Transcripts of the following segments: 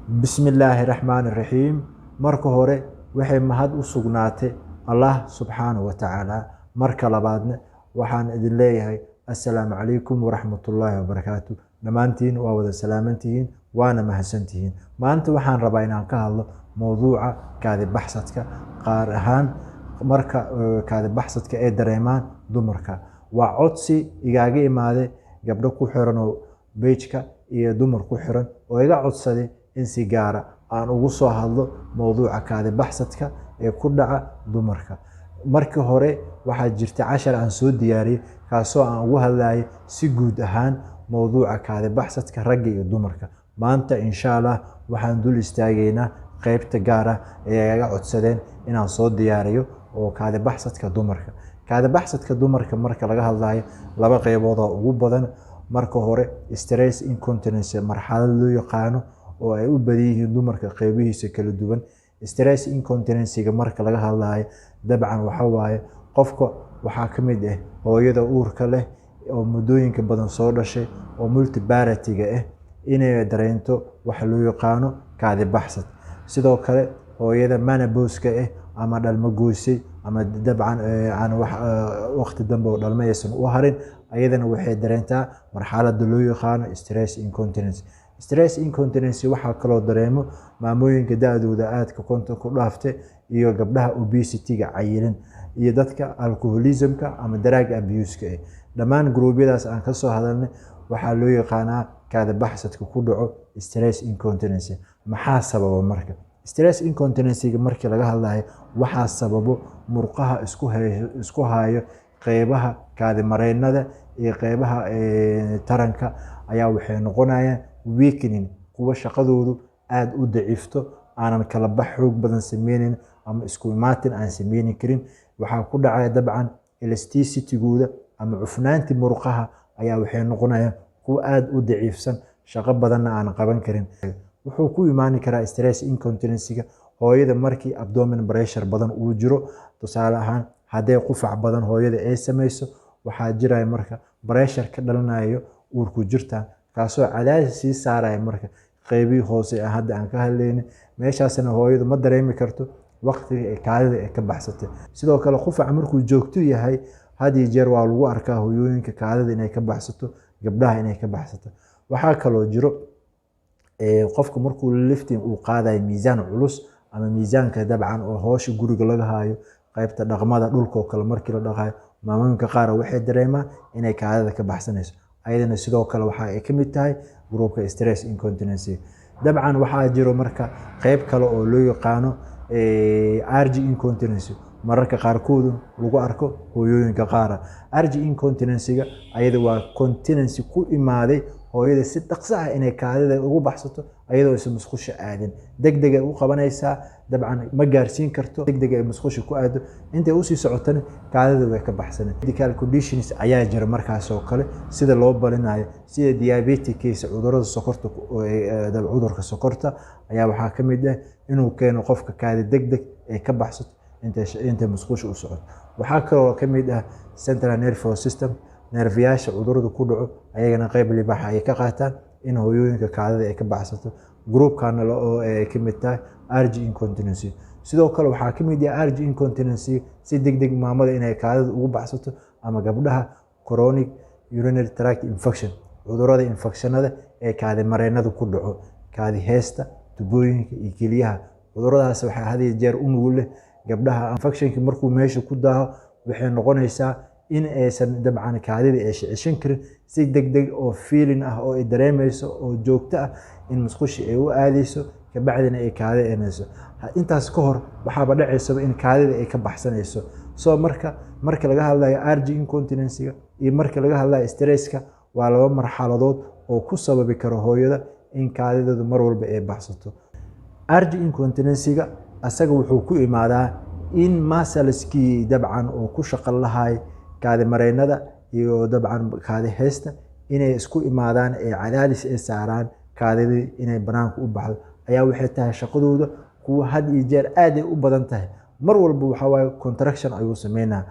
Bismillaahi raxmaani raxiim. Marka hore waxay mahad u sugnaatay Allah subxaanahu wa tacaala. Marka labaadna waxaan idin leeyahay assalaamu calaykum waraxmatullaahi wabarakaatu. Dhammaantiin waa wada salaamantihiin, waana mahadsantihiin. Maanta waxaan rabaa inaan ka hadlo mowduuca kaadi baxsadka, qaar ahaan marka kaadi baxsadka ay dareemaan dumarka. Waa codsi igaaga imaaday gabdho ku xiran oo page-ka iyo dumar ku xiran oo iga codsaday in si gaara aan ugu soo hadlo mowduuca kaadi baxsadka ee ku dhaca dumarka. Markii hore waxaa jirta cashar aan soo diyaariyey, kaasoo aan ugu hadlayay si guud ahaan mowduuca kaadi baxsadka ragga iyo dumarka. Maanta insha Allah waxaan dul istaagaynaa qeybta gaar ah ee iga codsadeen inaan soo diyaariyo oo kaadi baxsadka dumarka. Kaadi baxsadka dumarka marka laga hadlayo, laba qeybood oo ugu badan. Marka hore stress incontinence, marxalad loo yaqaano oo ay u badan yihiin dumarka qeybihiisa kala duwan. Stress incontinence-ga marka laga hadlayo, dabcan waxa waaye qofka waxaa ka mid ah hooyada uurka leh oo muddooyinka badan soo dhashay oo multiparity-ga ah inay dareento waxa loo yaqaano kaadi baxsad. Sidoo kale hooyada menopause-ka ah ama dhalmo goysay ama dabcan aan wax waqti dambe oo dhalmo aysan u harin, ayadana waxay dareentaa marxaladda loo yaqaano stress incontinence. Stress incontinence waxaa kaloo dareemo maamooyinka da-dooda aadka 50 ku dhaaftay iyo gabdhaha obesity-ga cayilan iyo dadka alcoholism-ka ama drug abuse-ka ah. Dhammaan gruubyadaas aan kasoo hadalnay waxaa loo yaqaanaa kaadi baxsadka ku dhaco stress incontinence. Maxaa sababa marka stress incontinence-ga markii laga hadlayo? Waxaa sababo murqaha isku hayo qeybaha kaadi mareennada iyo qeybaha taranka ayaa waxay noqonayaan weakening, kuwa shaqadoodu aada u daciifto, aanan kala bax xoog badan sameynin ama isku imaatin aan sameyni karin. Waxaa ku dhacaya dabcan elasticity-gooda ama cufnaantii murqaha ayaa waxay noqonayaan kuwa aada u daciifsan, shaqo badanna aan qaban karin. Wuxuu ku imaani karaa stress incontinence-ga hooyada markii abdomen pressure badan uu jiro. Tusaale ahaan, hadday qufac badan hooyada ay sameyso, waxaa jiraya marka pressure ka dhalanayo uurku jirta, kaasoo cadaadis sii saaraya marka qeybihii hoose ee hadda aan ka hadlaynin. Meeshaasna hooyadu ma dareemi karto waqtiga ee kaadida ay ka baxsatay. Sidoo kale qufaca markuu joogto yahay, had iyo jeer waa lagu arkaa hooyooyinka kaadida inay ka baxsato, gabdhaha inay ka baxsato. Waxaa kaloo jiro qofka markuu lifting uu qaadayo miisaan culus ama miisaanka dabcan oo howsha guriga laga hayo, qaybta dhaqmada dhulka oo kale markii la dhaqayo, maamooyinka qaar waxay dareemaan inay kaadida ka baxsanayso. Ayadana sidoo kale waxa ay ka mid tahay gruupka stress incontinence. Dabcan waxaa jiro marka qeyb kale oo loo yaqaano urge incontinence, mararka qaarkood lagu arko hooyooyinka qaara. Urge incontinence-ga ayada waa continency ku imaaday hooyada si dhaqso ah inay kaadida ugu baxsato ayadoo aysan musqusha aadin. Deg deg ay u qabanaysaa, dabcan ma gaarsiin karto, deg deg ay musqusha ku aado, intay usii socotana kaadida way ka baxsanay. Medical conditions ayaa jira markaas oo kale sida loo balinayo, sida diabetic case, cudurada sokorta. Cudurka sokorta ayaa waxaa ka mid ah inuu keeno qofka kaadi deg deg ay ka baxsato intay musqusha u socoto. Waxaa kaloo ka mid ah central nervous system, neerfayaasha cudurada ku dhaco, ayagana qeyb libaaxa ay ka qaataan in hooyooyinka kaadida ay ka baxsato. Groupkana oo ay ka mid tahay urge incontinence. Sidoo kale waxaa ka mid yahay urge incontinence si deg deg maamada inay kaadida ugu baxsato ama gabdhaha chronic urinary tract infection, cudurada infekshanada ee kaadi mareennada ku dhaco, kaadi heesta, tubooyinka iyo kelyaha. Cuduradaas waxaa had iyo jeer u nugul leh gabdhaha. Infectionki markuu meesha ku daaho, waxay noqonaysaa in aysan dabcan kaadida ay ceshan karin, si deg deg oo feeling ah oo ay dareemeyso oo joogto ah in musqushi ay u aadeyso, kabacdina ay kaadi eneyso. Intaas ka hor waxaaba dhaceysaba in kaadida ay ka baxsanayso. So marka laga hadlayo urge incontinence-ga iyo marka laga hadlayo stresska, waa laba marxaladood oo ku sababi karo hooyada in kaadideedu mar walba ay baxsato. Urge incontinence-ga asaga wuxuu ku imaadaa in muscles-kii dabcan oo ku shaqo lahay kaadi mareennada iyo dabcan kaadi heesta inay isku imaadaan ee cadaadis ay saaraan kaadidii inay banaanka u baxdo, ayaa waxay tahay shaqadooda kuwa had iyo jeer aad ay u badan tahay. Mar walba waxaa waaye contraction ayuu sameynaa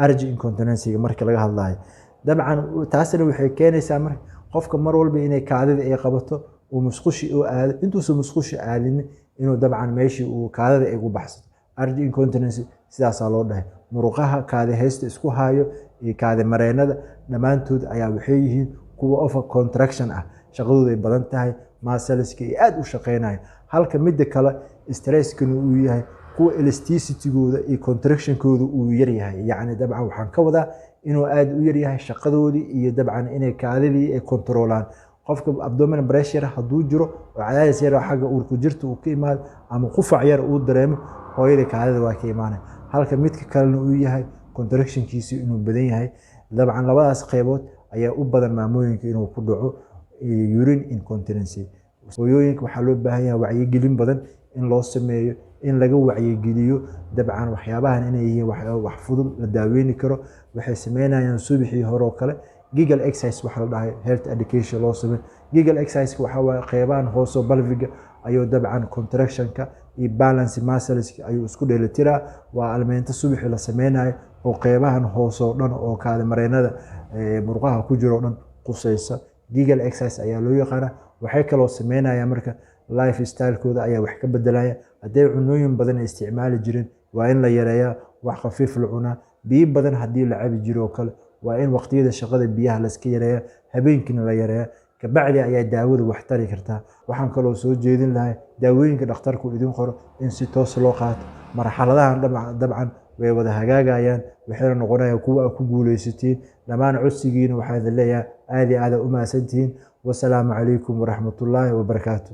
urge incontinence-ga marka laga hadlayo. Dabcan taasina waxay keenaysaa marka qofka mar walba inay kaadida ay qabato. Uu musqushi u aado, intuusan musqushi aadin inuu dabcan meeshii uu kaadada ay ugu baxsato. Urge incontinence sidaasaa loo dhahay. Muruqaha kaadi haysta isku hayo iyo kaadi mareennada dhammaantood ayaa waxay yihiin kuwa over contraction ah, shaqadoodu ay badan tahay, muscleska iyo aad u shaqeynaya, halka midda kale stresskana uu yahay kuwa elasticitygooda iyo contractionkooda uu yaryahay. Yacni dabcan waxaan ka wadaa inuu aad u yaryahay shaqadoodii iyo dabcan inay kaadidii ay controlaan. Qofka abdominal pressure hadduu jiro oo cadaadis yar oo xagga uurku jirta uu ka imaado ama qufac yar uu dareemo, hooyada kaadida waa ka imaanaya, halka midka kalena uu yahay contractionkiisu inuu badan yahay. Dabcan labadaas qeybood ayaa u badan maamooyinka inuu ku dhaco urine incontinency. Hooyooyinka waxaa loo baahan yahay wacyigelin badan in loo sameeyo, in laga wacyigeliyo dabcan waxyaabahan inay yihiin wax fudud la daaweyni karo. Waxay sameynayaan subaxii hore oo kale Kegel exercise waxa la dhahay, health education loo sameeyo. Kegel exercise waxaa waaye qeybahan hoose pelvicga ayuu dabcan contractionka iyo balance muscles ayuu isku dheelitiraa. Waa almeento subaxii la sameynayo oo qeybahan hoose oo dhan oo kaadi mareennada muruqaha ku jiro oo dhan quseysa. Kegel exercise ayaa loo yaqaanaa. Waxay kaloo sameynayaan marka lifestyle-kooda ayaa wax ka bedelaya. Hadday cunooyin badan ay isticmaali jireen, waa in la yareeyaa, wax khafiif la cunaa. Biyo badan haddii la cabi jiro oo kale, waa in waqtiyada shaqada biyaha la iska yareeyaa, habeenkiina la yareeyaa. Kabacdi ayaa daawadu wax tari kartaa. Waxaan kaloo soo jeedin lahay daawooyinka dhakhtarku idin qoro in si toos loo qaato. Marxaladahan dabcan way wada hagaagayaan, waxayna noqonayaan kuwa aad ku guuleysatiin dhammaan codsigiina. Waxaa idin leeyahay aad iyo aad u mahadsantihiin. Wasalaamu calaykum waraxmatullaahi wabarakaatu.